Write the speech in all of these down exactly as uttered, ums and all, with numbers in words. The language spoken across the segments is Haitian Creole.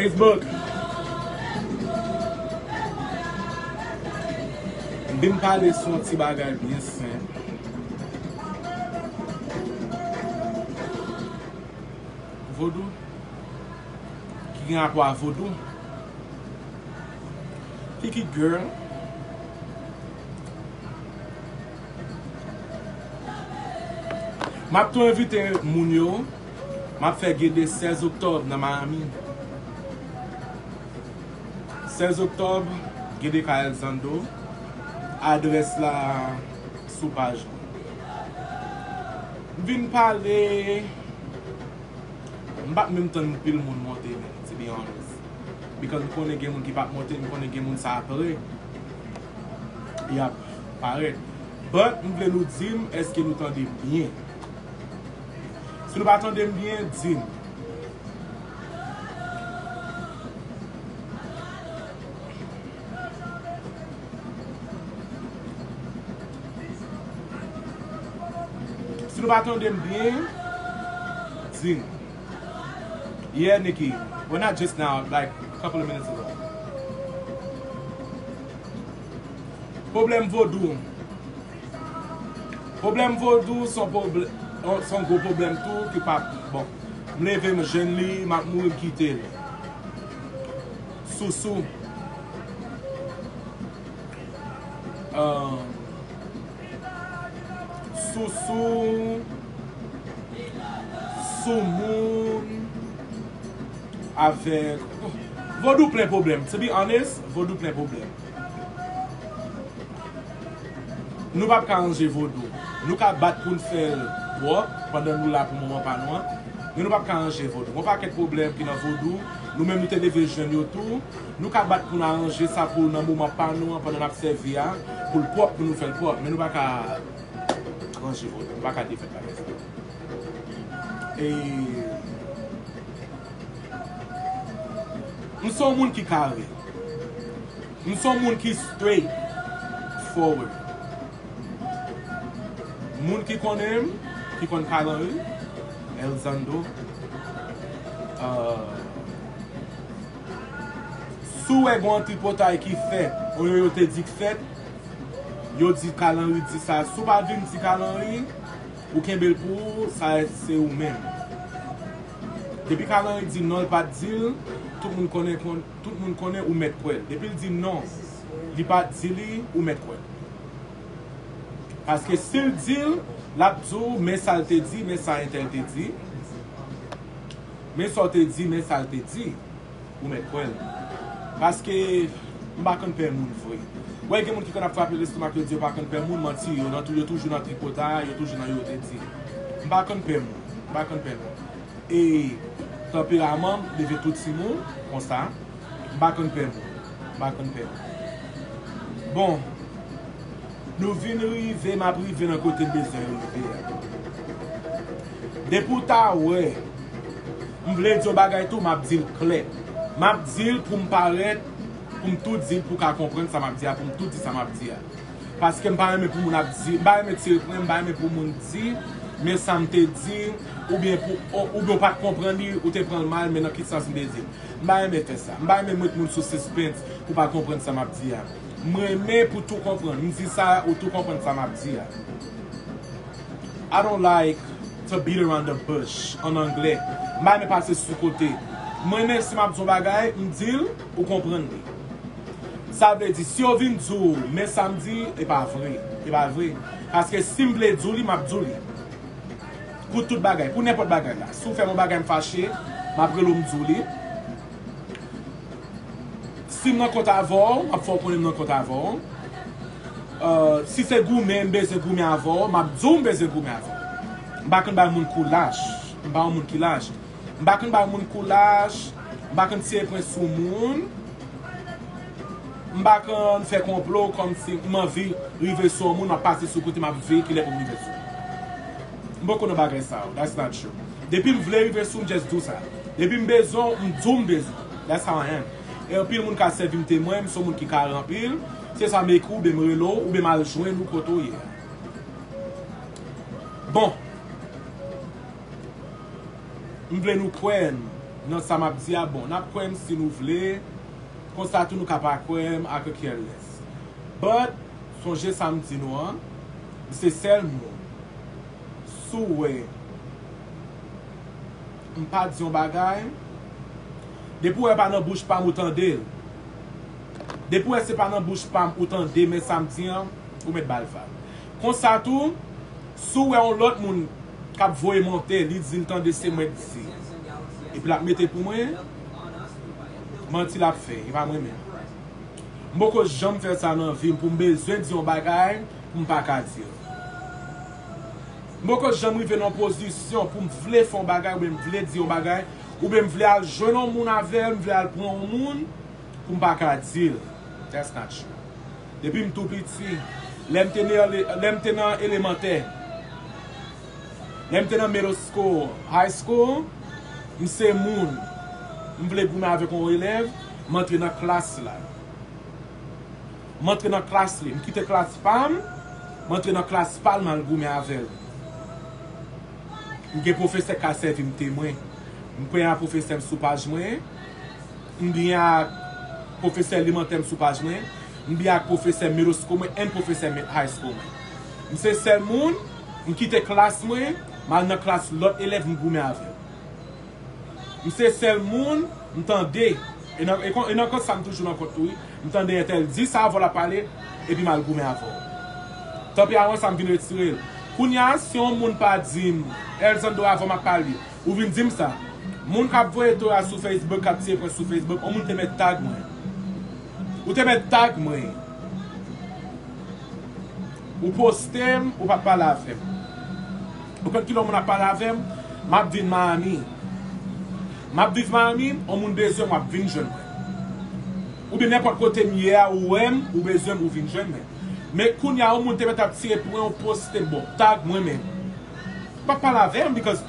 Facebook. M vin pale sou yon ti bagay byen senp. Vodou. Ki gen rapò a vodou. Kiki girl. M ap tou envite moun yo. M ap fè Gede sèz oktòb nan Miami. Sèz oktòb, Gede Kayal Zando. Adrès la sou paj mwen. M vin pale. M pa t menm tann pil moun monte, men, to be honest. Because m konnen gen moun ki p ap monte, m konnen gen moun sa ap pare. Y ap parèt. But, m vle nou di m, èske nou tande m byen? Si nou pa tande m byen, di m. Si nou pa tande m byen, di m. Yeah, Nikki. Well, not just now, like, a couple of minutes ago. Pwoblèm vodou. Pwoblèm vodou se yon pwoblè-, se yon gwo pwoblèm tou ki pa bon. M leve, m jwenn li, m ap mouri, m kite l. Sousou. Ah, sousou, soumoun, avèk, vodou plen pwoblèm. To be honest, vodou plen pwoblèm. Nou p ap ka ranje vodou. Nou ka bat pou n fè l pwòp pandan nou la pou moman pa nou an. Men nou p ap ka ranje vodou. Gon pakèt pwoblèm ki nan vodou. Nou menm nou te leve jwenn yo tou. Nou ka bat pou n aranje sa pou nan moman pa nou an, pandan n ap sèvi a, pou l pwòp, pou nou fè l pwòp. Men nou pa ka ranje vodou. Nou pa ka defèt bagay sa. E, m se yon moun ki kare. M se yon moun ki straight forward. Moun ki konnen m, ki konn Kalanri, Elzando, ah, si w wè gon tripotay ki fèt, oubyen yo te di k fèt, yo di Kalanri di sa. Si w pa vin di Kalanri, ou kenbe l pou ou, sa se ou menm. Depi Kalanri di non, l pa t di l, tout moun konnen, kon-, tout moun konnen ou mèt kwè l. Depi l di non, li pa t di li, ou mèt kwè l. Paske si l di l, l ap di w, men sa l te di, men sa entèl te di. Men sa w te di, men sa l te di. Ou mèt kwè l. Paske m pa konn pè moun vre. Wè, gen moun ki konn ap frape lestomak, yo di yo pa konn pè moun, manti, yo nan tou, yo toujou nan tripotay, yo toujou nan yo te di. M pa konn pè moun. M pa konn pè moun. E tanperaman m leve tout timoun konsa. M pa konn pè moun. M pa konn pè moun. Bon, nou vin rive, m ap rive nan kote m bezwen rive a. Depi w ta wè, m vle di yon bagay tou, m ap di l klè. M ap di l pou m parèt, pou m tou di l pou w ka konprann sa m ap di a, pou m tou di sa m ap di a. Paske m pa renmen pou moun ap di, m pa renmen tire pwen, m pa renmen pou moun di, men sa m te di, oubyen pou, ou, oubyen w pa t konprann li, ou te pran l mal, men nan ki sans m te di l. M pa renmen fè sa. M pa renmen met moun sou sispens pou pa konprann sa m ap di a. M renmen pou tou konprann. M di sa, ou tou konprann sa m ap di a. I don't like to beat around the bush, an anglè. M pa renmen pase sou kote. M renmen si m ap di yon bagay, m di l, ou konprann li. Sa vle di, si yo vin di w, men sa m di, e pa vre. E pa vre. Paske si m vle di w li, m ap di w li. Pou tout bagay, pou nenpòt bagay la. Si w fè m yon bagay, m fache, m ap rele w, m di w li. Si m nan kont avè w, m ap fè w konnen m nan kont avè w. Euh, si se goumen, m bezwen goumen avè w, m ap di w m bezwen goumen avè w. M pa konn bay moun kou lach. M pa yon moun ki lach. M pa konn bay moun kou lach. M pa konn tire pwen sou moun. M pa konn fè konplo kòmsi m anvi rive sou yon moun, m ap pase sou kote, m ap veye kilè pou m rive sou. M poko nan bagay sa yo. That's not true. Depi m vle rive sou, m just do sa. Depi m bezwen w, m di w m bezwen w. That's how I am. E anpil moun ka sèvi m temwen, m se yon moun ki kare anpil. Se sa m ekri w, oubyen m rele w, oubyen m al jwenn ou kote w ye a. Bon. M vle nou kwè m. Nan sa m ap di a, bon, n ap kwè m si nou vle, konsa tou nou ka pa kwè m, I could care less. But, sonje sa m di nou an, m se sèl moun. Si w wè m pa di yon bagay, depi w wè pa nan bouch pa m ou tande l. Depi w wè se pa nan bouch pa m ou tande, men sa m di an, ou mèt ba l vag. Konsa tou, si w wè yon lòt moun k ap voye monte, li di l tande se mwen k di. Epi l ap mete pou mwen, manti l ap fè, e pa mwen menm. M poko janm fè sa nan vi m pou m bezwen di yon bagay pou m pa ka di l. M poko janm rive nan yon pozisyon pou m vle fè yon bagay oubyen m vle di yon bagay oubyen m vle al jwenn yon moun avè l, m vle al pran yon moun pou m pa ka di l. That's not true. Depi m tou piti, lè m te nan ele-, lè m te nan elemantè, lè m te nan middle school, high school, m se moun, m vle goumen avèk yon elèv, m antre nan klas la. M antre nan klas li, m kite klas pa m, m antre nan klas pa l, m al goumen avè l. M gen pwofesè k ka sèvi m temwen. M kwè a pwofesè m sou paj mwen. M byen ak pwofesè elemantè m sou paj mwen. M byen ak pwofesè middle school mwen and pwofesè mi-, high school mwen. M se sèl moun, m kite klas mwen, m al nan klas lòt elèv, m goumen avè l. M se sèl moun, m tande. E nan, e kon, e nan kont sa m toujou nan kont tou, wi. M tande entèl di sa avè w l ap pale, epi m al goumen avè w. Tanperaman sa m vin retire l. Kounye a, si yon moun pa di m, Elzando, avan m ap pale, ou vin di m sa. Moun k ap voye to a sou Facebook, k ap tire pwen sou Facebook, yon moun te mèt tag mwen. Ou te mèt tag mwen. Ou poste m, ou pa pale avè m. Ou konn kilè yon moun ap pale avè m? M ap vin Miami. M ap viv Miami, yon moun bezwen m, w ap vin jwenn mwen. Oubyen nenpòt kote m ye a, ou wè m, ou bezwen m, ou vin jwenn mwen. Men kounye a, yon moun te mèt ap tire pwen, ou poste m, bon, tag mwen menm. Ou pa pale avè m, because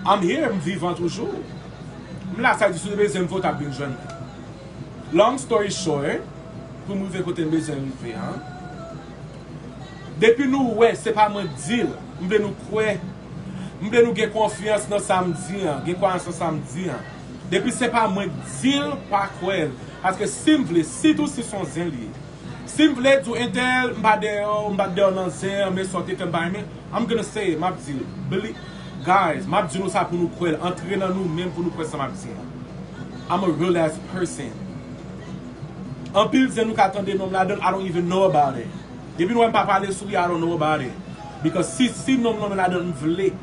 I'm here, m vivan toujou. M la, sa di si w te bezwen m vre, w t ap vin jwenn mwen. Long story short, pou m rive kote m bezwen rive an, depi nou wè se pa mwen k di l, m vle nou kwè, m vle nou gen konfyans nan sa m di an, gen kwayans nan sa m di an. Depi se pa mwen k di l, pa kwè l. Paske si m vle, sitou si se yon zen li ye. Si m vle di w entèl, m pa dèyè w, m pa dèyè w nan zen an, men sa w te fè m pa renmen, I'm gonna say it, m ap di l. Beli-, guys, m ap di nou sa pou nou kwè l. Antre nan nou menm pou nou kwè sa m ap di an. I'm a real ass person. Anpil zen nou ka tande non m ladan l, I don't even know about it. Depi nou wè m pa pale sou li, I don't know about it. Because si, si non m nan men ladan l, m vle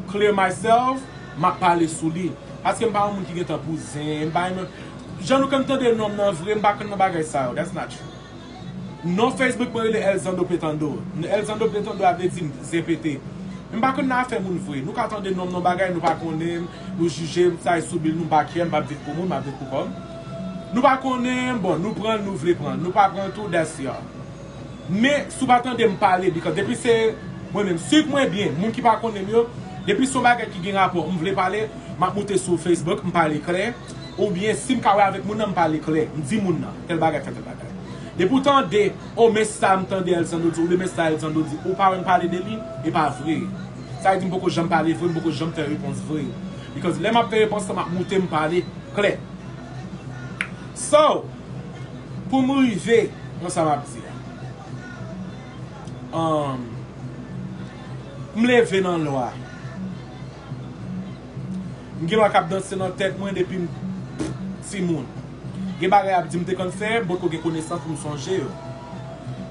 clear myself, m ap pale sou li. Paske m pa yon moun ki gen tan pou zen, m pa yon, jan nou konn tande non m nan vre, m pa konn nan bagay sa yo. That's not true. Non Facebook mwen rele Elzando Pretando. Elzando Pretando a vle di zen pete. M pa konn nan afè moun vre. Nou ka tande non m nan bagay, nou pa konnen m, nou jije m, sa e sou bil nou, m pa care, m p ap viv pou moun, m ap viv pou kò m. Nou pa konnen m, bon, nou pran l, nou vle pran l. Nou pa pran l tou, that's y'all. Men, si w pa tande m pale, because depi se mwen menm, swiv mwen byen, moun ki pa konnen m yo, depi se yon bagay ki gen rapò, m vle pale, m ap moute sou Facebook, m pale klè, oubyen si m ka wè avèk moun nan, m pale klè, m di moun nan, tèl bagay fè tèl bagay. Depi w tande, o, men sa m tande Elzando di, oubyen men sa Elzando di, ou pa wè m pale de li, e pa vre. Sa vle di m poko janm pale vre, m poko janm fè repons vre. Because lè m ap fè repons lan, m ap moute, m pale klè. So, pou m rive nan sa m ap di a, um, m leve nan lwa. M gen lwa k ap danse nan tèt mwen depi m timoun. Gen bagay y ap di m te konn fè, m potko gen konesans pou m sonje yo.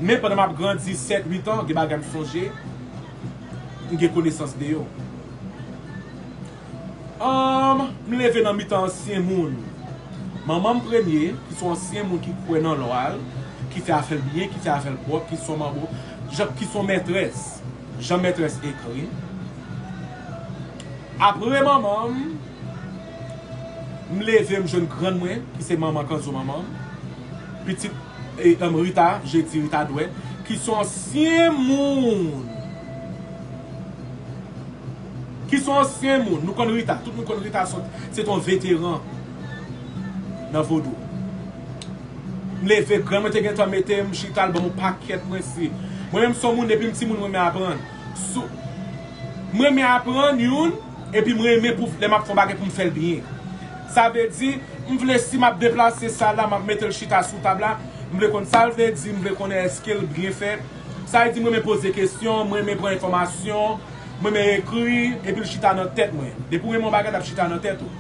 Men pandan m ap grandi sèt, uit an, gen bagay m sonje, m gen konesans de yo. Ahn, m leve nan mitan ansyen moun. Manman m premye, ki se yon ansyen moun ki kwè nan lwa l, ki fè afè l byen, ki fè afè l pwòp, ki se yon manbo, jan, ki se yon mètrès, jan mètrès ekri. Apre manman m, m leve, m jwenn grann mwen, ki se manman Kanzo manman m. Pitit, e, um, Rita, Jedi Rita Dwèt, ki se yon ansyen moun. Ki se yon ansyen moun. Nou konn Rita, tout moun konn Rita, se, se te yon veteran nan vodou. M leve, grann mwen te gentan mete m chita, l ban m yon pakèt prensip. Mwen menm se yon moun, depi m timoun, mwen renmen aprann. Sou, mwen renmen aprann youn, epi mwen renmen pou, lè m ap fè yon bagay pou m fè l byen. Sa vle di, m vle si m ap deplase sa la, m ap mete l chita sou tab la, m vle konn sa l vle di, m vle konnen èske l byen fèt. Sa vle di, m renmen poze kesyon, m renmen pran enfòmasyon, m renmen ekri, epi l chita nan tèt mwen. Depi w renmen yon bagay, l ap chita nan tèt ou.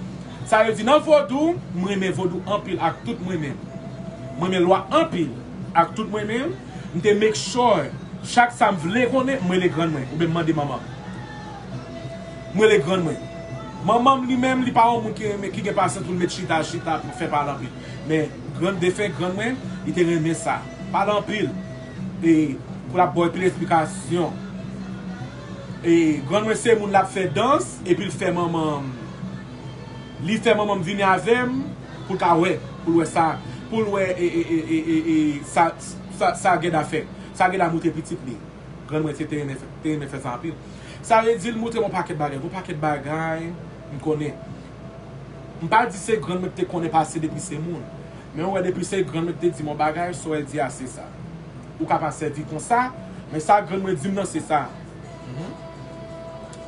Sa vle di, nan vodou, m renmen vodou anpil ak tout mwen menm. M renmen lwa anpil ak tout mwen menm. M te make sure, chak sa m vle konnen, m rele grann mwen, oubyen m mande manman m. M rele grann mwen. Manman m li menm, li pa yon moun ki renmen, ki gen pasyans pou l met chita, chita, pou fè pale anpil. Men, grann defen, grann mwen, li te renmen sa. Pale anpil. E, pou l ap ba w pil esplikasyon. E, grann mwen se moun l ap fè dans, epi l fè manman m. Li fè manman m vini avè m, pou l ka wè, pou l wè sa, pou l wè, e, e, e, e, e, e, sa, sa, sa Gèda fè. Sa Gèda moutre pitit li. Grann mwen se te renmen fè, te renmen fè sa anpil. Sa vle di l moutre m yon pakèt bagay. Yon pakèt bagay, m konnen. M pa di se grann mwen ki te konnen pase depi se moun. Men ou wè depi se grann mwen ki te di m yon bagay, sa w wè l di a se sa. Ou ka pa sèvi konsa, men sa grann mwen di m nan se sa. Mhm.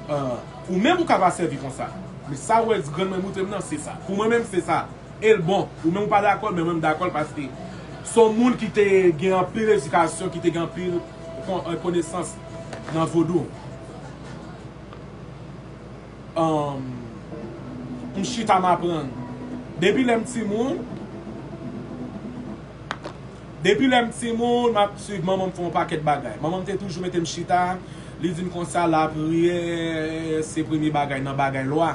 Ah, ou menm ou ka pa sèvi konsa. Men sa w wè grann mwen moutre m nan se sa. Pou mwen menm se sa. E l bon. Ou menm ou pa dakò l, men mwen m dakò l paske se yon moun ki te gen anpil edikasyon, ki te gen anpil kon-, eh, konesans nan vodou. Ahn, m chita m aprann. Depi lè m timoun, depi lè m timoun, m ap swiv manman m fè yon pakèt bagay. Manman m te toujou mete m chita, li di m konsa, lapriyè se premye bagay nan bagay lwa.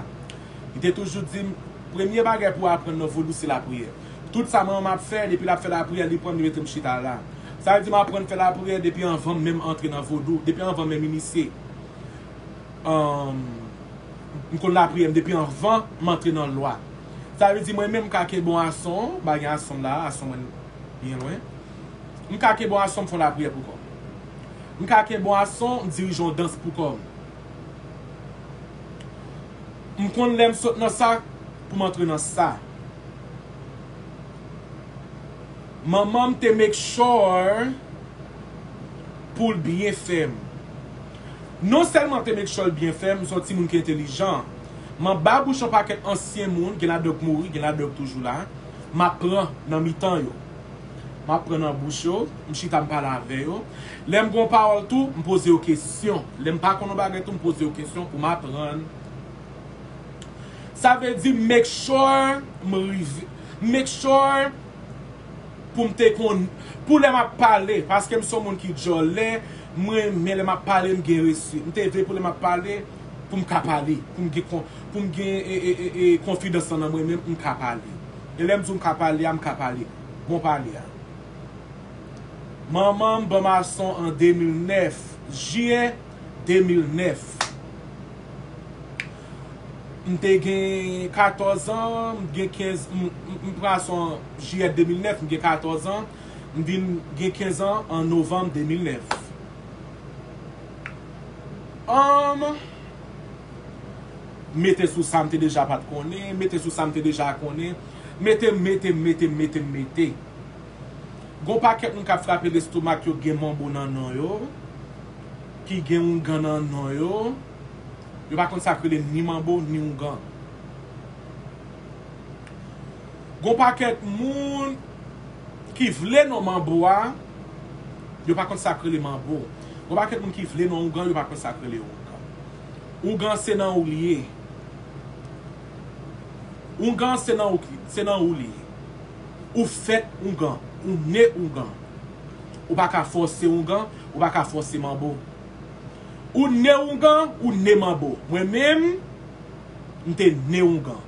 Li te toujou di m, premye bagay pou w aprann nan vodou se lapriyè. Tout sa manman m ap fè, depi l ap fè lapriyè, li pran m, li mete m chita la. Sa vle di m aprann fè lapriyè depi anvan m menm antre nan vodou, depi anvan m menm inisye. Ahn, m konn lapriyè m depi anvan m antre nan lwa. Sa vle di mwen menm m ka kenbe yon ason, bagay ason m la, ason mwen byen lwen. M ka kenbe yon ason m fè yon lapriyè pou kò m. M ka kenbe yon ason m dirije yon dans pou kò m. M konn lè m sot nan sa pou m antre nan sa. Manman m te make sure pou l byen fè m. Non sèlman te make sure l byen fè m, m se yon timoun ki entelijan. M anba bouch yon pakèt ansyen moun, gen ladan yo k mouri, gen ladan yo k toujou la. M ap pran nan mitan yo. M ap pran nan bouch yo, m chita m pale avè yo. Lè m gen yon pawòl tou, m poze yo kesyon. Lè m pa konn yon bagay tou, m poze yo kesyon pou m aprann. Sa vle di make sure m rive, make sure pou m te konn, pou lè m ap pale, paske m se yon moun ki djòlè, m renmen lè m ap pale, m gen resi. M te vle pou lè m ap pale, pou m ka pale, pou m gen kon-, pou m gen, e, e, e, e, konfidans lan nan mwen menm, m ka pale. E lè m di w m ka pale a, m ka pale. Bon pale a. Manman m ban m ason an de mil nèf, jiyè de mil nèf. M te gen katòz an, m gen kenz, m, m, m pran ason an jiyè de mil nèf, m gen katòz an, m vin gen kenz an an novanm de mil nèf. Anm, mete sou sa m te deja pa t konnen, mete sou sa m te deja konnen, mete, mete, mete, mete, mete. Gon pakèt moun k ap frape lestomak yo gen manbo nan non yo, ki gen oungan nan non yo. Yo pa konn sa k rele ni manbo, ni oungan. Gon pakèt moun ki vle non manbo a, yo pa konn sa k rele manbo. Gon pakèt moun ki vle non oungan, yo pa konn sa k rele oungan. Oungan se nan ou li ye. Oungan se nan ou, se nan ou li ye. Ou fèt oungan, ou ne oungan. Ou pa ka fòse oungan, ou pa ka fòse manbo. Ou ne oungan, ou ne manbo. Mwen menm, m te ne oungan.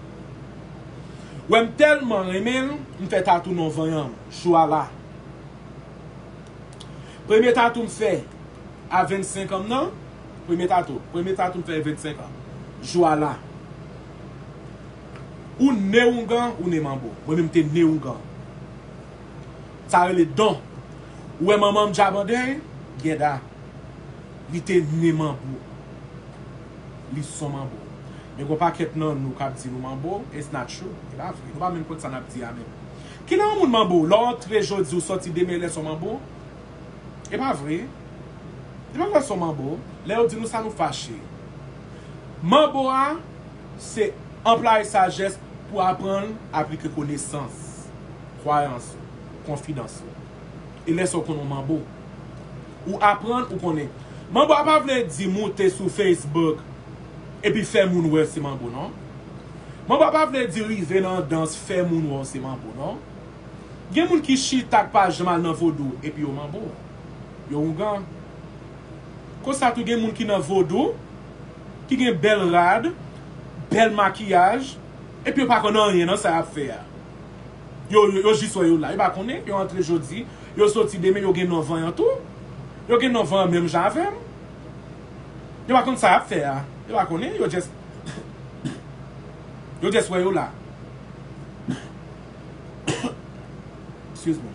Wè m tèlman renmen l, m fè tatou non vanyan m, jou a la. Premye tatou m fè a vennsenk an m nan, premye tatou, premye tatou m fè vennsenk an, jou a la. Ou ne oungan, ou ne manbo. Mwen menm m te ne oungan. Sa rele don. Ou wè manman m Djabandèy, Gèda. Li te ne manbo. Li s on manbo. Men gon pakèt nan nou k ap di nou manbo, it's not true. E pa vre. Nou pa menm konn sa n ap di a menm. Kilè yon moun manbo? Lè w antre jodi, ou sòti demen, lè s on manbo? E pa vre. E pa vre s on manbo. Lè yo di nou sa, nou fache. Manbo a, se anplwaye sajès, Pou aprann aplike konesans, kwayans ou, konfidans ou. E lè sa w konnen w manbo. Ou aprann, ou konnen. Manbo a pa vle di moute sou Facebook epi fè moun wè se manbo, non. Manbo a pa vle di rive nan dans fè moun wè w se manbo, non. Gen moun ki chita k pa janm al nan vodou epi yo manbo. Yo ougan. Konsa tou gen moun ki nan vodou, ki gen bèl rad, bèl makiyaj, epi yo pa konn anyen nan sa y ap fè a. Yo, yo, yo jis wè yo la. Yo pa konnen, yo antre jodi, yo soti demen, yo gen non vanyan tou. Yo gen non vanyan menm jan avè m. Yo pa konn sa y ap fè a. Yo pa konnen, yo just, yo just wè yo la. Excuse me.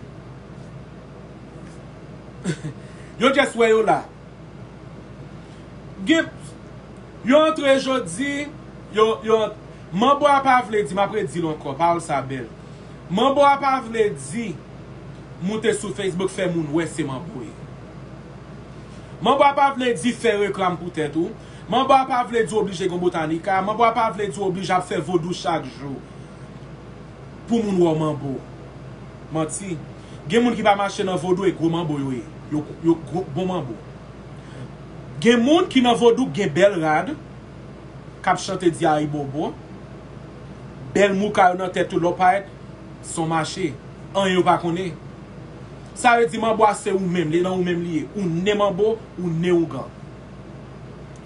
Yo just wè yo la. Gen, yo antre jodi, yo, yo, manbo a pa vle di, m ap redi l ankò, pawòl sa bèl. Manbo a pa vle di, moute sou Facebook fè moun wè se manbo ye. Manbo a pa vle di fè reklam pou tèt ou. Manbo a pa vle di w oblije gen botanika. Manbo a pa vle di w oblije ap fè vodou chak jou pou moun wè w manbo. Manti. Gen moun ki pa mache nan vodou e gwo manbo yo ye. Yo, yo gwo, bon manbo. Gen moun ki nan vodou gen bèl rad, k ap chante di ayibobo, bèl mouka yo nan tèt yo, lè w parèt, se yon mache. Anyen yo pa konnen. Sa vle di manbo a se ou menm, li nan ou menm li ye. Ou ne manbo, ou ne ougan.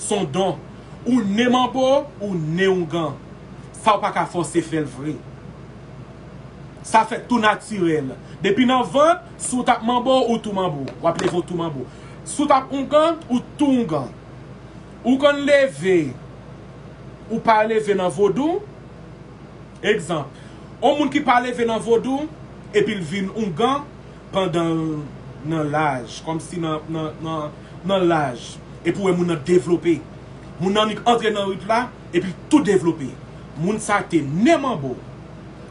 Se yon don. Ou ne manbo, ou ne ougan. Sa w pa ka fòse fè l vre. Sa fèt tou natirèl. Depi nan vant, si w t ap manbo, ou tou manbo. W ap leve, ou tou manbo. Si w t ap ougan, ou tou ougan. Ou konn leve, ou pa leve nan vodou. Egzanp, yon moun ki pa leve nan vodou, epi l vin ougan, pandan l nan laj, kòmsi nan, nan, nan, nan laj. Epi w wè moun nan devlope. Moun nan annik antre nan rit la, epi l tou devlope. Moun sa te ne manbo.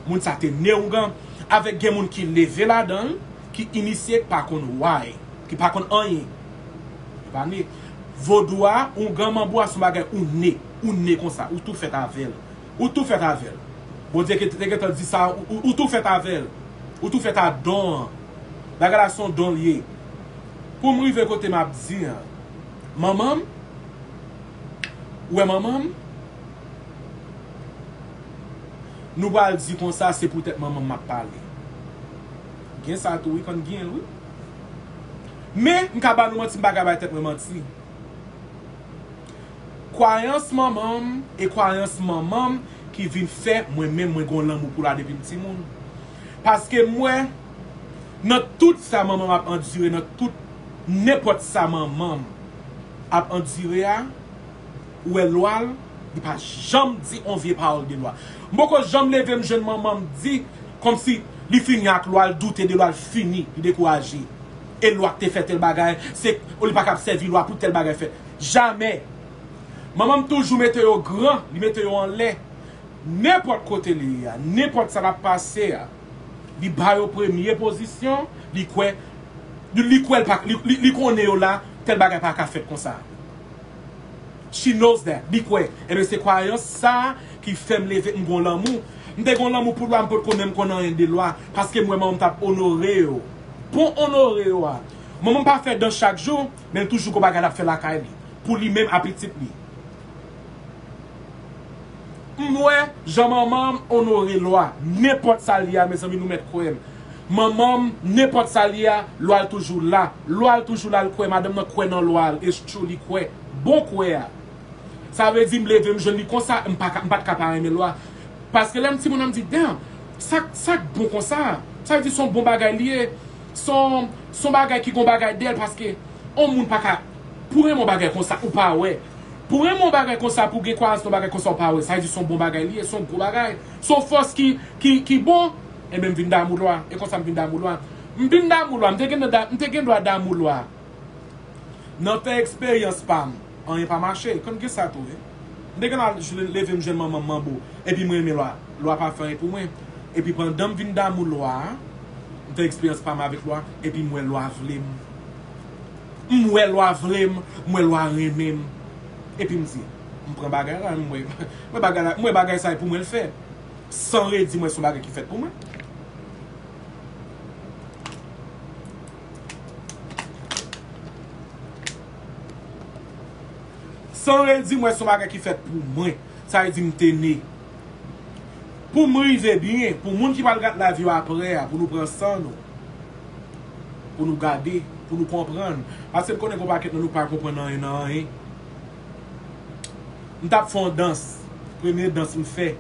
Moun sa te ne ougan. Avèk gen moun ki leve ladan l, ki inisye, ki pa konn why, ki pa konn anyen. Yo pa ne. Vodou a, ougan manbo a se yon bagay ou ne. Ou ne konsa. Ou tou fèt avè l. Ou tou fèt avè l. Bondye te gentan di sa, ou, ou, ou tou fèt avè l. Ou tou fèt a don an. Bagay la se yon don l ye. Pou m rive kote m ap di an, manman m, ou wè manman m, nou pral di konsa, se poutèt manman m m ap pale. Gen sa tou, wi, konn gen l, wi. Men, m ka ba nou manti, m pa ka bay tèt mwen manti. Kwayans manman m e kwayans manman m ki vin fè mwen menm mwen gon lanmou pou l a depi m timoun. Paske m wè nan tout sa manman m ap andire, nan tout nenpòt sa manman m ap andire a, ou wè lwa l, li pa janm di on vye pawòl de lwa. M poko janm leve m jwenn manman m di kòmsi li fini ak lwa l, doute de lwa l, fini, li dekouraje. E lwa k te fè tèl bagay, se li pa kab sèvi lwa pou tèl bagay fèt. Jamè. Manman m toujou mete yo gran, li mete yo anlè. Nenpòt kote li ye a, nenpòt sa k ap pase a, li ba yo premye pozisyon, li kwè, li, li kwè l pa, li, li, li konnen yo la, tèl bagay pa ka fèt konsa. She knows that. Li kwè. Ebyen, se kwayans sa a ki fè m leve, m gon lanmou. M te gon lanmou pou lwa, m potko menm konn anyen de lwa. Paske m wè manman m t ap onore yo. Bon onore yo a. Manman m pa fè dans chak jou, men l toujou gon bagay l ap fè lakay li. Pou li menm a pitit li. M wè jan manman m onore lwa. Nenpòt sa l ye a, mezanmi, nou mèt kwè m. Manman m, nenpòt sa l ye a, lwa l toujou la. Lwa l toujou la, l kwè. Madanm nan kwè nan lwa l. It's true, li kwè. Bon kwè a. Sa vle di, m leve, m jwenn li konsa, m pa ka, m pa t ka pa renmen lwa. Paske lè m timoun an, m di, damn, sa, sa k bon konsa? Sa vle di, se yon bon bagay li ye. Se yon, se yon bagay ki gon bagay dèyè l, paske yon moun pa ka, pou renmen yon bagay konsa, ou pa wè. Pou renmen yon bagay konsa, pou gen kwayans nan yon bagay konsa, ou pa wè. Sa vle di, se yon bon bagay li ye, se yon gwo bagay. Se yon fòs ki, ki, ki bon. Ebyen, m vin damou lwa. E konsa m vin damou lwa. M vin damou lwa. M te gen, m te gen dwa damou lwa. Nan fè eksperyans pa m, anyen pa mache. Konn gen sa tou, wi. M te gen dwa leve m jwenn manman m manbo. Epi m renmen lwa. Lwa pa fè anyen pou mwen. Epi pandan m vin damou lwa a, m fè eksperyans pa m avèk lwa. Epi m wè lwa vle m. M wè lwa vle m. M wè lwa renmen m. Epi m di, m pran bagay la, m wè, m wè bagay la, m wè bagay sa e pou mwen l fèt. San redi m wè se yon bagay ki fèt pou mwen. San redi m wè se yon bagay ki fèt pou mwen. Sa vle di m te ne. Pou m rive byen, pou moun ki pral gad live yo apre a, pou nou pran san nou. Pou nou gade, pou nou konprann. Paske m konnen gen yon pakèt nan nou pa konprann anyen nan anyen. M t ap fè yon dans. Premye dans m fè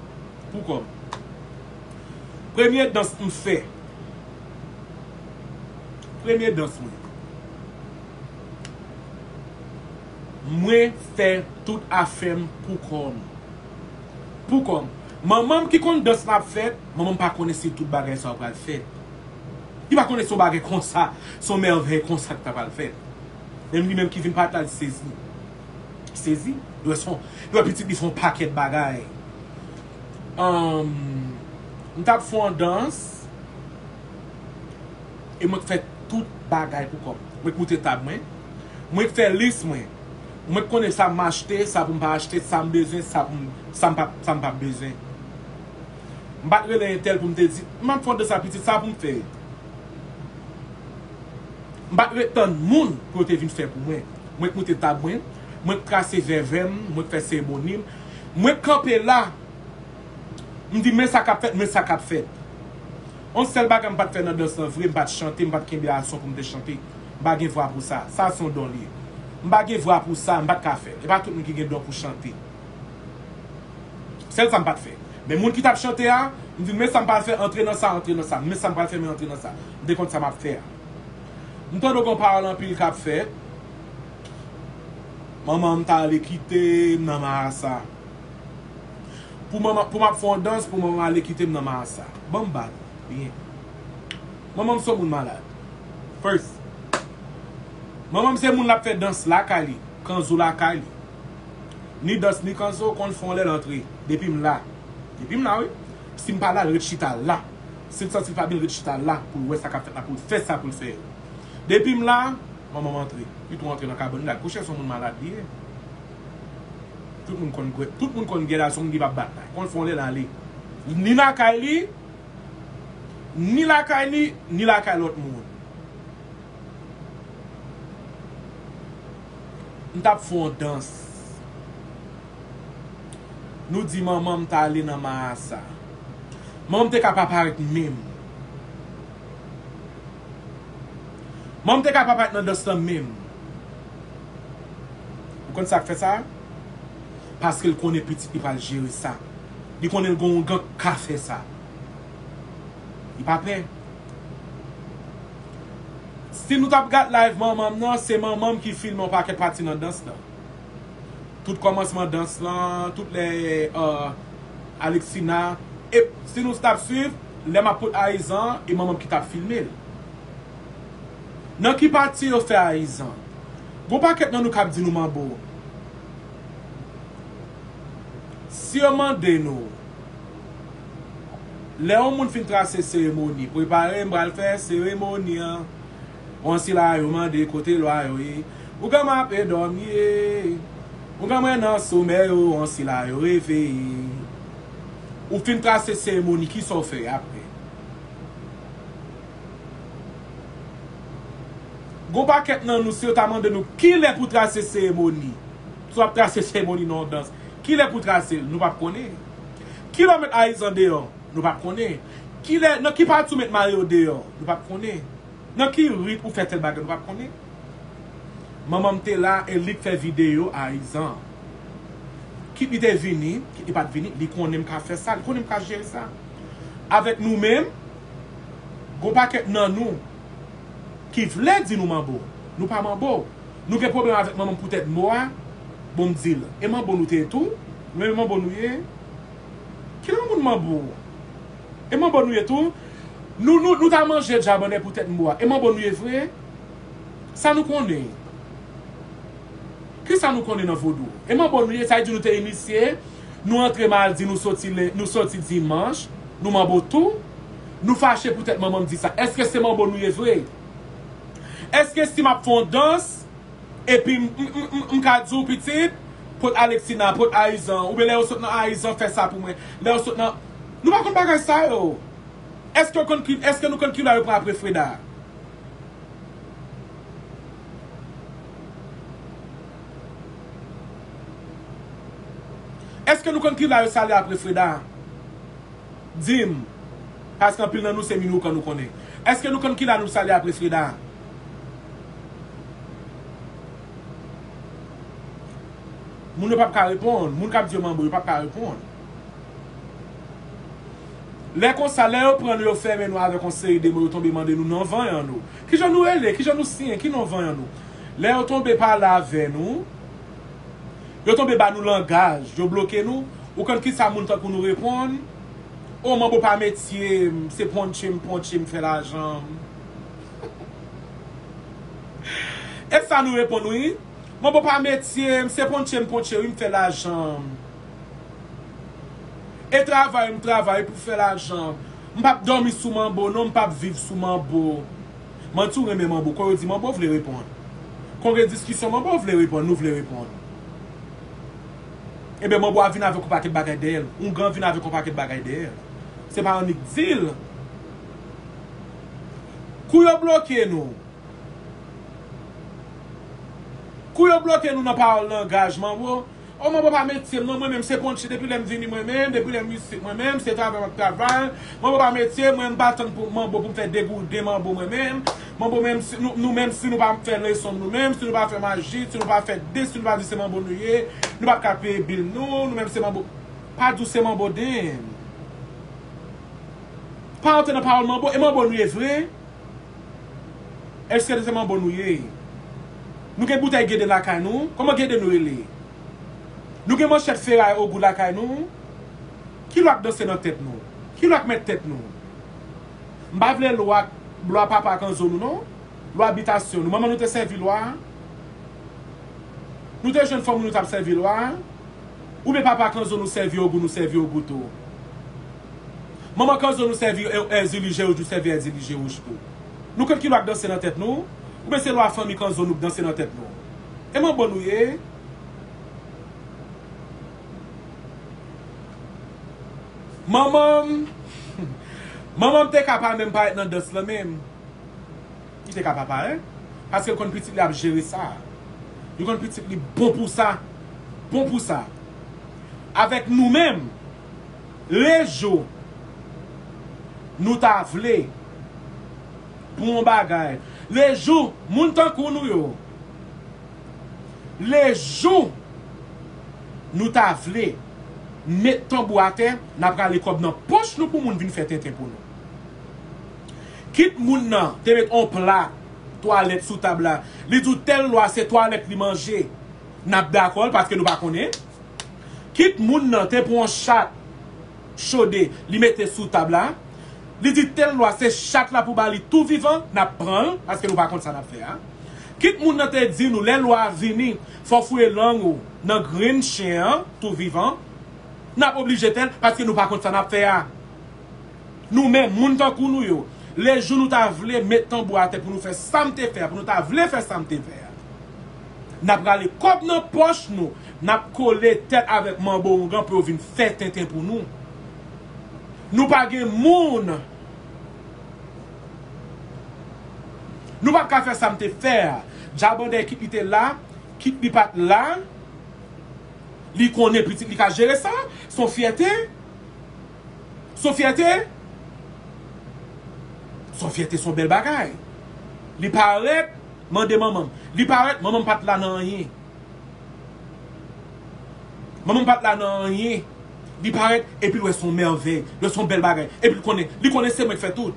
pou kò m. Premye dans m fè. Premye dans mwen. Mwen fè tout afè m pou kò m. Pou kò m. Manman m ki konn dans la ap fèt, manman m pa konnen si tout bagay sa yo pral fèt. Li pa konnen si yon bagay konsa, si yon mèvèy konsa ki ta pral fèt. Menm li menm ki vin pataje sezi. Sezi. Li wè se yon, li wè pitit li fè yon pakèt bagay. Ahn, m t ap fè yon dans. E mwen k fè tout bagay pou kò m. Mwen k moute tab mwen. Mwen k fè lis mwen. Mwen k konnen sa m achte, sa pou m pa achte, sa m bezwen, sa pou m, sa m pa, sa m p ap bezwen. M pa t rele entèl pou m te di, "M ap fè yon dans la pitit, sa pou m fè?" M pa t ret tann moun pou yo te vin fè pou mwen. Mwen k moute tab mwen, mwen k trase vèvè m, mwen k fè seremoni m. Mwen k kanpe la, m di, "Men sa k ap fèt, men sa k ap fèt." Yon sèl bagay m pa t fè nan dans lan vre, m pa t chante, m pa t kenbe ason pou m te chante. M pa gen vwa pou sa. Sa se yon don li ye. M pa gen vwa pou sa, m pa t ka fè l. E pa tout moun ki gen don pou chante. Sèl sa m pa t fè. Men moun ki t ap chante a, m di, "Men sa m pral fè, antre nan sa, antre nan sa. Men sa m pral fè, men antre nan sa." M te konn sa m ap fè a. M tande gen pawòl anpil k ap fèt. Manman m ta ale kite m nan marasa. Pou manman, pou m ap fè yon dans, pou manman m ale kite m nan marasa. Ban m ba nou. Byen. Manman m se yon moun malad. First. Manman m se moun l ap fè dans lakay li, kanzo lakay li. Ni dans, ni kanzo, konn fè yon lè l antre. Depi m la. Depi m la, wi. Si m pa la, l ret chita la. Si l santi l pa byen, l ret chita la pou l wè sa k ap fèt la, pou l fè sa pou l fè yo. Depi m la, manman m antre. Li tou antre nan kabann li, l al kouche, se yon moun malad li ye. Tout moun konn gwe-, tout moun konn gèda se yon moun ki p ap bat la. Konn fè yon lè l ale. Ni lakay li, ni lakay li, ni lakay lòt moun. M t ap fè yon dans. Nou di manman m t ale nan marasa. Manman m te ka pa parèt menm. Manman m te ka pa parèt nan dans lan menm. Ou konn sa k fè sa? Paske l konnen pitit li pral jere sa. Li konnen l gen yon gang k ka fè sa. Li pa pè. Si nou t ap gad live manman m nan, se manman m ki filme yon pakèt pati nan dans lan. Tout kòmansman dans lan, tout lè, euh, Alexina. E si nou t ap swiv, lè m ap pot Arizan, e manman m ki t ap filme l. Nan ki pati yo fè Arizan? Gon pakèt nan nou k ap di nou manbo. Si yo mande nou, lè yon moun fin trase seremoni, prepare m pral fè seremoni an. Bon, sila yo mande kote lwa yo ye. Ougan m ape dòmi ye. Ougan mwen nan somèy yo, bon, sila yo reveye. Ou fin trase seremoni, kisa w fè apre? Gon pakèt nan nou, si yo ta mande nou kilè pou trase seremoni, si w ap trase seremoni nan yon dans, kilè pou trase l, nou p ap konnen. Kilè w met Arizan deyò, nou p ap konnen. Kilè, nan ki pati w met Mario deyò, nou p ap konnen. Nan ki rit ou fè tèl bagay, nou p ap konnen. Manman m te la, e li k fè videyo Arizan. Kit li te vini, kit li pa t vini, li konnen m ka fè sa, li konnen m ka jere sa. Avèk nou menm, gon pakèt nan nou ki vle di nou manbo. Nou pa manbo. Nou gen pwoblèm avèk manman m poutèt mo a. Bon, m di l, e manbo nou te ye tou? Nou menm manbo nou ye? Kilè yon moun manbo? E manbo nou ye tou? Nou, nou, nou ta manje djab annè poutèt mo a. E manbo nou ye vre? Sa nou konnen? Kisa nou konnen nan vodou? E manbo nou ye, sa vle di nou te inisye, nou antre madi, nou soti len-, nou soti dimanch, nou manbo tou? Nou fache poutèt manman m di sa. Èske se manbo nou ye vre? Èske si m ap fè yon dans, epi m, m, m, m, m ka di w pitit, pot Alexina, pot Arizan, oubyen lè yo sot nan Arizan, fè sa pou mwen. Lè yo sot nan, Nou pa konn bagay sa yo. Èske w konn ki, èske nou konn kilè yo pran apre Freda a? Èske nou konn kilè yo sale apre Freda a? Di m. Paske anpil nan nou se Minoukan nou konnen. Èske nou konn kilè nou sale apre Freda a? Moun yo p ap ka reponn. Moun k ap di yo manbo yo p ap ka reponn. Lè konsa, lè yo pran nou, yo fèmen nou avèk yon seri de mo, yo tonbe mande nou non vanyan nou. Kijan nou rele? Kijan nou siyen? Ki non vanyan nou? Lè yo tonbe pale avè nou, yo tonbe ba nou langaj, yo bloke nou. Ou konn kisa moun tankou nou reponn? O, manbo pa metye m, se pontche m pontche m fè lajan m. E sa nou reponn, wi. Manbo pa metye m, se pontche m pontche, wi, m fè lajan m. E travay m travay pou fè lajan. M p ap dòmi sou manbo, non, m p ap viv sou manbo. Manti, ou renmen manbo. Kon yo di manbo, vle reponn. Kon gen diskisyon manbo, vle reponn, nou vle reponn. Ebyen, manbo a vin avèk yon pakèt bagay dèyè l. Oungan vin avèk yon pakèt bagay dèyè l. Se pa annik di l. Kou yo bloke nou. Kou yo bloke nou nan pawòl langaj manbo. O, manbo pa metye m non, mwen menm se pontche depi lè m vini mwen menm, depi lè m isit mwen menm, se travay m ap travay. Manbo pa metye m, mwen m pa tann pou manbo pou m fè degouden manbo mwen menm. Manbo menm, si nou, nou menm si nou pa fè leson nou menm, si nou pa fè maji, si nou pa fè de, si nou pa di se manbo nou ye, nou p ap ka peye bil nou, nou menm se manbo. Pa di w se manbo den. Pa antre nan pawòl manbo, e manbo nou ye vre? Èske se manbo nou ye? Nou gen boutèy gede lakay nou? Kòman gede nou rele? Nou gen manchèt feray ogou lakay nou? Ki lwa k danse nan tèt nou? Ki lwa k mèt tèt nou? M pa vle lwa, lwa papa kanzo nou non. Lwa bitasyon nou. Manman nou te sèvi lwa a? Nou te jwenn fanmi nou t ap sèvi lwa a? Oubyen papa kanzo nou sèvi ogou, nou sèvi ogou tou? Manman kanzo nou sèvi è, èzili je wouj, nou sèvi èzili je wouj tou? Nou konn ki lwa k danse nan tèt nou? Oubyen se lwa fanmi kanzo nou k danse nan tèt nou? E manbo nou ye? Manman m, manman m te ka pa menm parèt nan dans lan menm. Li te ka pa parèt. Paske l konn pitit li ap jere sa. Li konn pitit li bon pou sa. Bon pou sa. Avèk nou menm, lejou nou ta vle pou yon bagay, lejou moun tankou nou yo, lejou nou ta vle met tanbou atè, n ap rale kòb nan pòch nou pou moun vin fè tenten pou nou. Kit moun nan te met on pla twalèt sou tab la, li di w tèl lwa se twalèt li manje, n ap dakò l paske nou pa konnen. Kit moun nan te pran on chat chode, li mete sou tab la, li di tèl lwa se chat la pou ba li tou vivan, n ap pran l paske nou pa konn sa n ap fè a. Kit moun nan te di nou lè lwa a vini, fò w fouye lang ou nan grenn chen an tou vivan, n ap oblije fè l paske nou pa konn sa n ap fè a. Nou menm, moun tankou nou yo, lejou nou ta vle met tanbou atè pou nou fè sa m te fè a, pou nou ta vle fè sa m te fè a, n ap rale kòb nan pòch nou, n ap kole tèt avèk manbo oungan pou yo vin fè tenten pou nou. Nou pa gen moun. Nou p ap ka fè sa m te fè a. Djabandè kit li te la, kit li pa t la, li konnen pitit li ka jere sa, s on fyète. S on fyète. S on fyète, s on bèl bagay. Li parèt, mande manman m. Li parèt, manman m pa t la nan anyen. Manman m pa t la nan anyen. Li parèt, epi l wè s on mèvèy, l wè s on bèl bagay. Epi l konnen, li konnen se mwen k fè tout.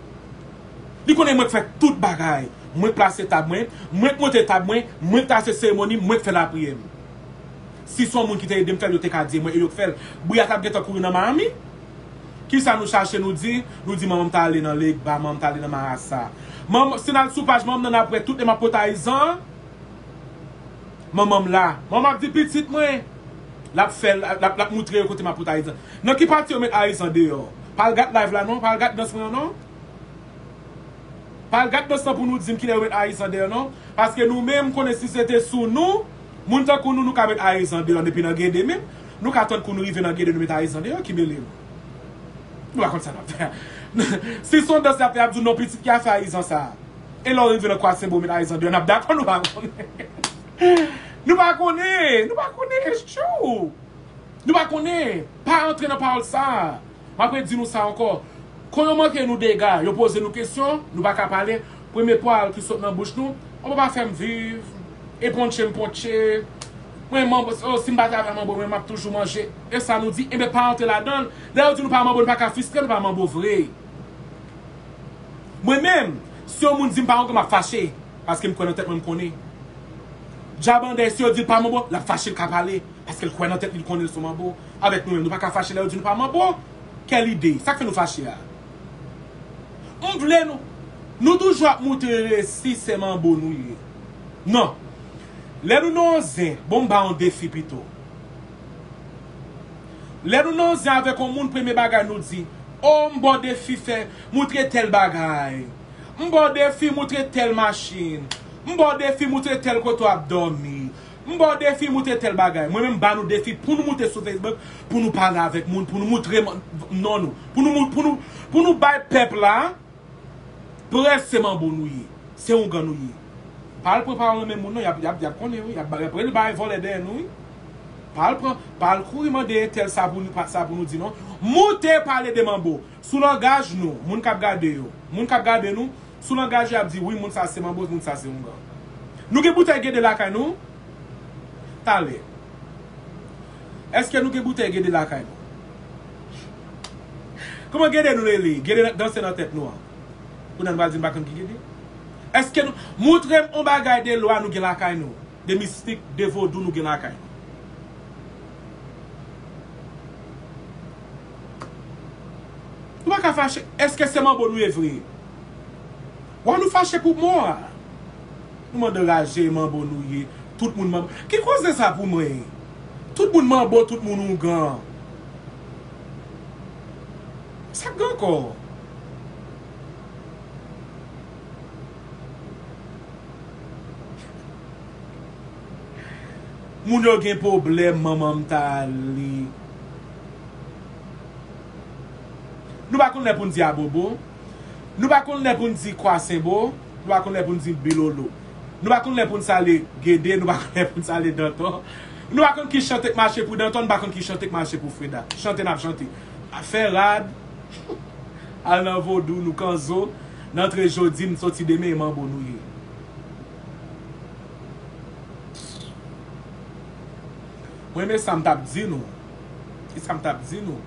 Li konnen mwen k fè tout bagay. Mwen k plase tab mwen, mwen k monte tab mwen, mwen k trase seremoni, mwen k fè lapriyè m. Si s on moun ki te ede m fè l, yo te ka di e mwen, e yo k fè l. Bri a t ap gentan kouri nan Miami. Kisa nou chache, nou di? Nou di manman m t ale nan Legba, manman m t ale nan Marasa. Manman, si n al sou paj manman m nan, n ap wè tout lè m ap pote Ayizan. Manman m la. Manman m ap di pitit mwen. L ap fè, l ap, l ap moutre yo kote m ap pote Ayizan. Nan ki pati yo met Ayizan deyò? Pa al gad live la non, pa al gad dans mwen an non. Pa al gad dans lan pou nou di m kilè yo met Ayizan deyò non. Paske nou menm, m konnen si se te sou nou, moun tankou nou, nou ka met Ayizan deyò depi nan Gede menm. Nou ka tann kou nou rive nan Gede, nou met Ayizan deyò, ki mele nou. Nou pa konn sa n ap fè. Si se yon dans y ap fè, y ap di w non, pitit, ki afè Ayizan sa a? E lè w rive nan Kwasenbo, met Ayizan deyò, n ap dakò, nou pa konnen. Nou pa konnen, nou pa konnen, it's true. Nou pa konnen. Pa antre nan pawòl sa a. M ap redi nou sa ankò. Kon yo manke nou dega, yo poze nou kesyon, nou pa ka pale. Premye pawòl ki sot nan bouch nou, "Manbo pa fè m viv. E pontche m pontche. Mwen, manbo, oh, si m pa travay manbo, mwen, m ap toujou manje." E sa nou di, enben, pa antre ladan l. Lè yo di nou pa manbo, nou pa ka fristre, nou pa manbo vre. Mwen menm, si yon moun di m pa manbo, m ap fache. Paske m kwè nan tèt mwen, m konnen. Djabandè, si yo di l pa manbo, l ap fache, l ka pale. Paske l kwè nan tèt li, l konnen l se manbo. Avèk nou menm, nou pa ka fache lè yo di nou pa manbo. Kèl ide? Sa k fè nou fache a? M vle nou. Nou toujou ap moutre resi se manbo nou ye. Non. Lè nou nan yon zen, bon, m ba yon defi pito. Lè nou nan yon zen avèk yon moun, premye bagay nou di, "O, m ba w defi fè, moutre tèl bagay. M ba w defi moutre tèl machin. M ba w defi moutre tèl kote w ap dòmi. M ba w defi moutre tèl bagay." Mwen menm, m ba nou defi pou nou moute sou Facebook, pou nou pale avèk moun, pou nou moutre m-, non nou, pou nou, mou-, pou nou, pou nou bay pèp la prèv se manbo nou ye. Se oungan nou ye. Pa al pran pawòl nan men moun, non, y ap, y ap, y ap konnen, wi. Y ap, y ap rele bay vòlè dèyè nou, wi. Pa al pran, pa al kouri mande entèl sa pou nou, pa, sa pou nou di, non. Moute pale de manbo. Sou langaj nou, moun k ap gade yo. Moun k ap gade nou, sou langaj yo ap di, "Wi, moun sa se manbo, moun sa se oungan." Nou gen boutèy gede lakay nou? Talè. Èske nou gen boutèy gede lakay nou? Kòman gede nou rele? Gede nan, danse nan tèt nou an. Kounye a nou pral di nou pa konn ki gede? Èske nou, moutre m yon bagay de lwa nou gen lakay nou, de mistik, de vodou nou gen lakay nou. Nou pa ka fache. Èske se manbo nou ye vre? Wè nou fache pou mò a. Nou mande raje manbo nou ye. Tout moun manbo. Ki koze sa pou mwen? Tout moun manbo, tout moun oungan. Sa k gen ankò? Moun yo gen pwoblèm, manman m ta li. Nou pa konn lè pou n di abobo. Nou pa konn lè pou n di kwasenbo. Nou pa konn lè pou n di bilolo. Nou pa konn lè pou n sale gede. Nou pa konn lè pou n sale dantò. Nou pa konn ki chante k mache pou dantò. Nou pa konn ki chante k mache pou freda. Chante n ap chante. Fè rad. Al nan vodou, nou kanzo. N antre jodi, n soti demen, e manbo nou ye. Mwen, men sa m t ap di nou. Ki sa m t ap di nou?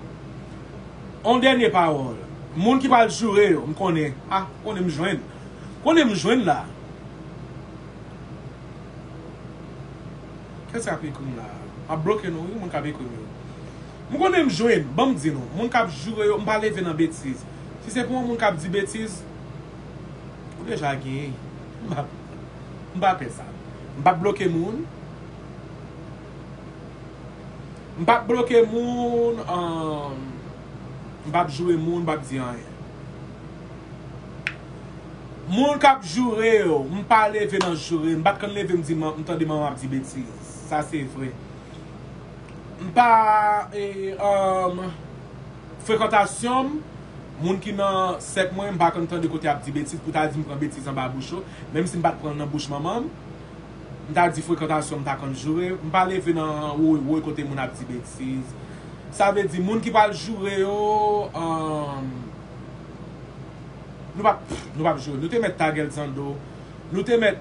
On dènye pawòl. Moun ki pral joure yo, m konnen. Ah, konnen m jwenn. Konnen m jwenn la. Kiyès k ap ekri m la? M ap bloke nou, wi, moun k ap ekri m yo. M konnen m jwenn, ban m di nou, moun k ap joure yo, m pa leve nan betiz. Si se pou yon moun k ap di betiz, ou deja genyen. M pa, m pa pè sa. M p ap bloke moun. M p ap bloke moun, um, m p ap joure moun, m p ap di anyen. Moun k ap joure yo, m pa leve nan joure, m pa t konn leve m di man-, m tande manman ap di betiz. Sa se vre. M pa, e, um, frekantasyon m, moun ki nan sèk mwen, m pa konn tande kote y ap di betiz, pou ta di m pran betiz anba bouch yo, menm si m pa t pran l nan bouch manman m, m ta di frekantasyon m ta konn joure, m pa leve nan woy woy kote moun ap di betiz. Sa vle di, moun ki pral joure yo, um, nou p ap, nou p ap joure. Nou te mèt tag Elzando, nou te mèt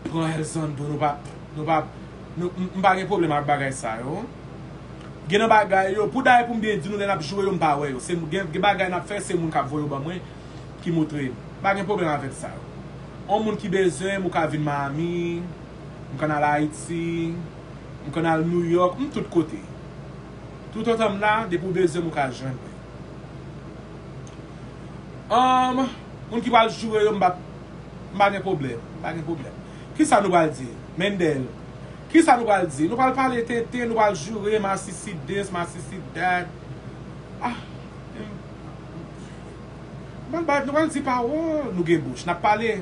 pran Elzando, nou p ap, nou p ap, nou, m, m pa gen pwoblèm ak bagay sa yo. Gen nan bagay yo, pou dayè pou m byen di nou, lè n ap joure yo, m pa wè yo. Se, gen, gen bagay n ap fè, se moun k ap voye yo ban mwen, ki moutre m. M pa gen pwoblèm avèk sa yo. On moun ki bezwen m, ou ka vin Miami, m konn al Ayiti, m konn al New York, m tout kote. Toutotan m la, depi w bezwen m, ou ka jwenn mwen. Anm, moun ki pral joure yo, m pa, m pa gen pwoblèm. M pa gen pwoblèm. Kisa nou pral di? Mendel. Kisa nou pral di? Nou pral pale tenten, nou pral joure, masisi this, masisi that. Ah, m, m pral bay, nou pral di pawòl, nou gen bouch, n ap pale.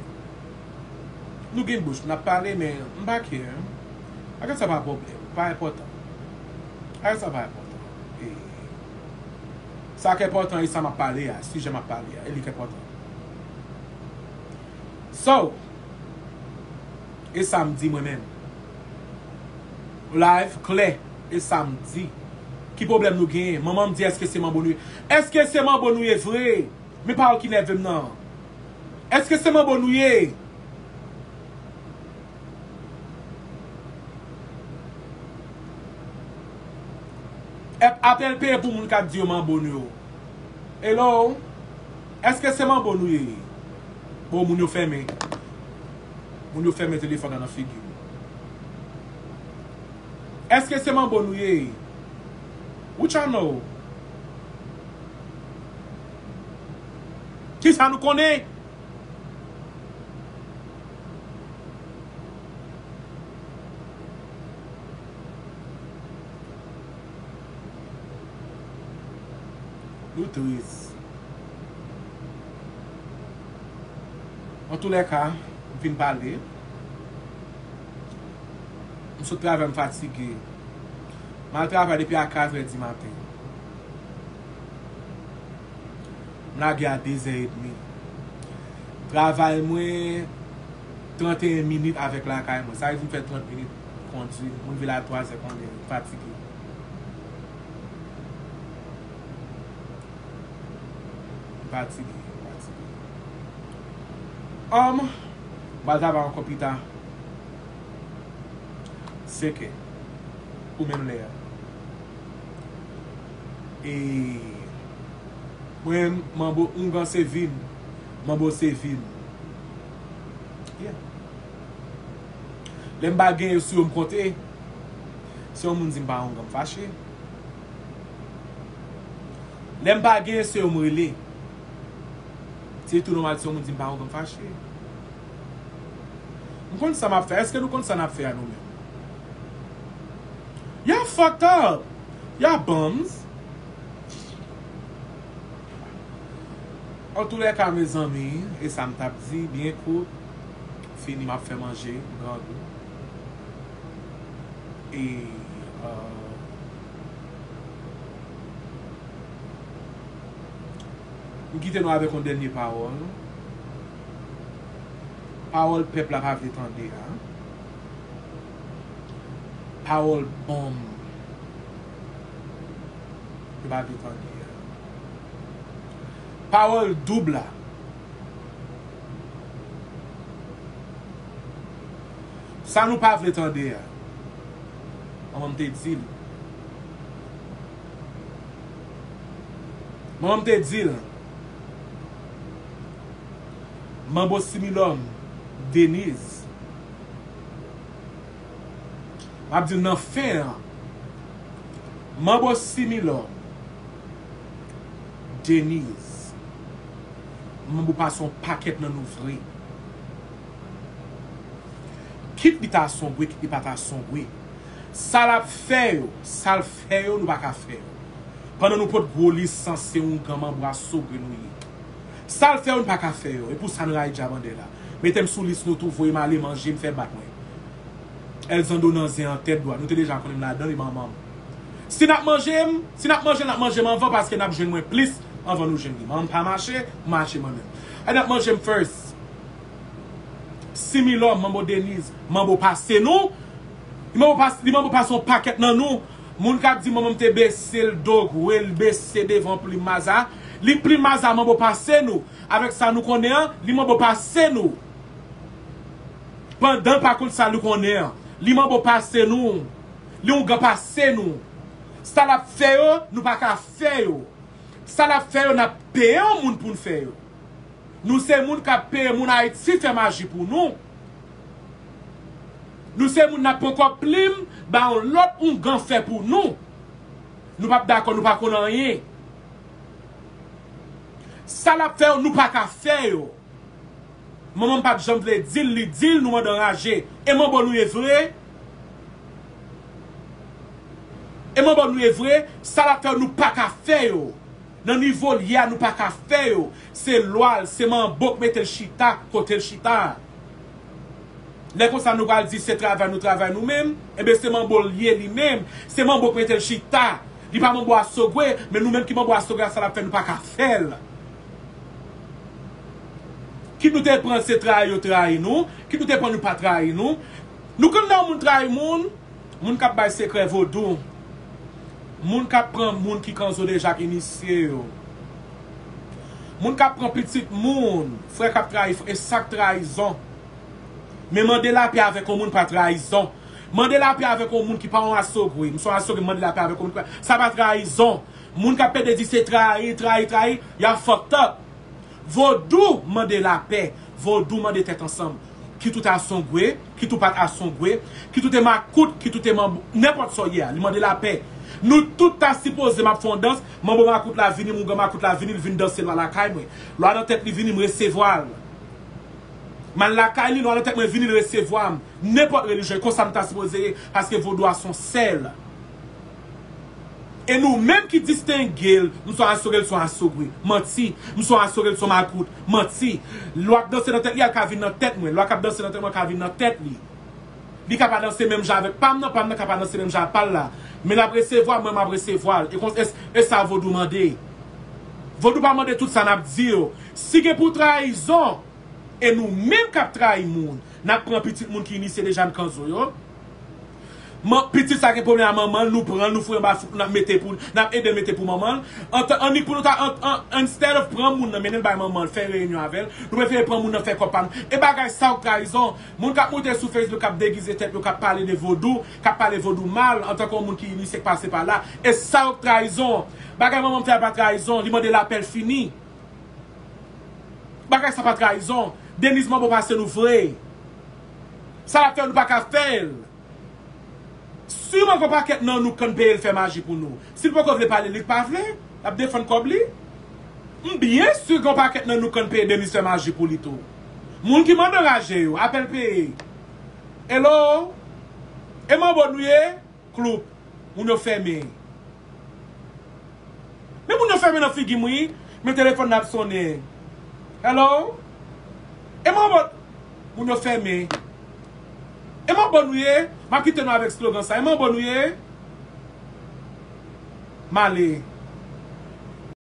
Nou gen bouch, n ap pale, men m pa care. Bagay sa pa pwoblèm, pa enpòtan. Bagay sa pa enpòtan. E, Sa k enpòtan e sa m ap pale a, sijè m ap pale a, e li k enpòtan. So, e sa m di mwen menm. Live, klè, e sa m di. Ki pwoblèm nou genyen? Manman m di, èske se manbo nou ye? Èske se manbo nou ye vre? Men pawòl ki nève m nan. Èske se manbo nou ye? Ap-, apèl peye pou moun k ap di yo manbo nou yo. Hello? Èske se manbo nou ye? Bon, moun yo fèmen. Moun yo fèmen telefòn nan nan figi nou. Èske se manbo nou ye? What y'all know? Kisa nou konnen? Nou tris. Antoulèka, m fin pale. M sot travay, m fatige. M al travay depi a katrè di maten. M lage a dezè edmi. Travay mwen, tranteyen minit avèk lakay mwen. Sa vle di m fè trant minit kondwi. M rive la twazè konnen, m fatige. M fatige, m fatige. Anm, m pral travay ankò pita. Senkè. Pou menm lè a. E mwen, manbo, oungan se vi m. Manbo se vi m. Yeah. Lè m pa genyen sou yo, m konte. Si yon moun di m pa oungan, m fache. Lè m pa genyen, se yo m rele. Se tou nòmal si yon moun di m pa oungan, m fache. M konn sa m ap fè. Èske nou konn sa n ap fè a nou menm? Y'all fucked up. Y'all bums. Antoulèka, mezanmi, e sa m t ap di, byen kout, fini m ap fè manje, grangou. E, euh, m kite nou avèk yon dènye pawòl. Pawòl pèp la pa vle tande a. Pawòl bonm. Yo pa vle tande a. Pawòl doub la. Sa nou pa vle tande a. Manman m te di l. Manman m te di l. Manbo Similòm, Deniz. M ap di l nan fen an. Manbo Similòm, Deniz. Manbo pase yon pakèt nan nou vre. Kit li ta sonbre, kit li pa ta sonbre. Sa l ap fè yo, sa l fè yo, nou pa ka fè yo. Pandan nou pot gwo lisans, se oungan, manbo a sogre nou ye. Sa l fè yo, nou pa ka fè yo. E pou sa n rayi Djabandè la. Mete m sou lis nou tou, voye m ale manje, m fè bak mwen. Elzando nan zen an tèt dwat. Nou te deja konnen m ladan li, manman m. Si n ap manje m, si n ap manje l, n ap manje m anvan paske n ap jwenn mwen plis anvan nou jwenn li. Manman m pa mache, m mache mwen menm. Ay, n ap manje m first. Similòm, manbo Deniz, manbo pase nou. Li manbo pas-, li manbo pase yon pakèt nan nou. Moun k ap di manman m te bese l do gwe, l bese devan plim maza. Li plim maza manbo pase nou. Avèk sa nou konnen an, li manbo pase nou. Pandan l pa konn sa li konnen an, li manbo pase nou. Li oungan pase nou. Sa l ap fè yo, nou pa ka fè yo. Sa l ap fè yo, n ap peye yon moun pou n fè yo. Nou se moun k ap peye moun Ayiti fè maji pou nou. Nou se moun n ap pran kòb plim, ba yon lòt oungan fè pou nou. Nou p ap dakò, nou pa konn anyen. Sa l ap fè yo, nou pa ka fè yo. Manman m pa t janm vle di l, li di l, nou mande anraje. E manbo nou ye vre? E manbo nou ye vre? Sa l ap fè yo, nou pa ka fè yo. Nan nivo l ye a, nou pa ka fè yo. Se lwa l, se manbo k mete l chita kote l chita a. Lè konsa nou pral di se travay nou travay nou menm, enben se manbo l ye li menm, se manbo k mete l chita. Li pa manbo a sogwe, men nou menm ki manbo a sogwe a, sa l ap fè nou pa ka fè l. Kit nou te pran se trayi yo trayi nou, kit nou te pran nou pa trayi nou. Nou konn lè yon moun trayi moun, moun k ap bay sekrè vodou, moun k ap pran moun ki kanzo deja k inisye yo, moun k ap pran pitit moun, frè k ap trayi frè, e sa k trayizon. Men mande lapè avèk yon moun pa trayizon. Mande lapè avèk yon moun ki pa yon asogwe. M se yon asogwe, m mande lapè avèk yon moun ki pa. Sa pa trayizon. Moun k ap pede di se trayi, trayi, trayi, y ap fucked up. Vodou mande lapè. Vodou mande tèt ansanm. Kit ou t asogwe, kit ou pa t asogwe, kit ou te makout, kit ou te manbo, nenpòt sa w ye a, li mande lapè. Nou tout ta sipoze, m ap fè yon dans, manbo makout la vini m, ougan makout la vini, l vin danse lwa lakay mwen. Lwa nan tèt li vini, m resevwa l. M al lakay li, lwa nan tèt mwen vini, l resevwa m. Nenpòt relijyon, e konsa m ta sipoze ye, paske vodou a se yon sèl. E nou menm ki distenge l, m se yon asogwe, l se yon asogwe. Manti. M se yon asogwe, l se yon makout. Manti. Lwa k danse nan tèt li a, l ka vin nan tèt mwen. Lwa k ap danse nan tèt mwen ka vin nan tèt li. Li ka pa danse menm jan avèk pa m nan, pa m nan ka pa danse menm jan ak pa l la. Men l ap resevwa, mwen m ap resevwa l. E kon, e, e sa vodou mande. Vodou pa mande tout sa n ap di yo. Si gen pou trayizon, e nou menm k ap trayi moun, n ap pran pitit moun ki inisye deja n kanzo yo. Man, pitit sa gen pwoblèm a manman l, nou pran l, nou foure anba fouk, n ap mete pou, n ap ede l mete pou manman l. Antan, annik pou nou ta, an, an, instead of pran moun nan, mennen l bay manman l, fè reyinyon avè l, nou prefere pran moun nan fè kòb pa nou. E bagay sa yo k trayizon. Moun k ap moute sou Facebook, k ap degize tèt yo, k ap pale de vodou, k ap pale vodou mal, antanke yon moun ki inisye k pase pa la. E sa yo k trayizon. Bagay manman m fè a pa trayizon, li mande lapè l fini. Bagay sa pa trayizon. Deniz manbo pase nou vre. Sa l ap fè nou pa ka fè l. Siman gon pakèt nan nou k konn peye l fè maji pou nou. Si l poko vle pale, li k pa vle. L ap defann kòb li. M byen si gon pakèt nan nou k konn peye Deniz fè maji pou li tou. Moun ki mande raje yo, apèl peye. Hello? E manbo nou ye? Kloup. Moun yo fèmen. Men moun yo fèmen nan figi m wi. Men telefòn nan ap sonnen. Hello? E manbo. Moun yo fèmen. E manbo nou ye? M ap kite nou avèk slogan sa. E manbo nou ye? M ale.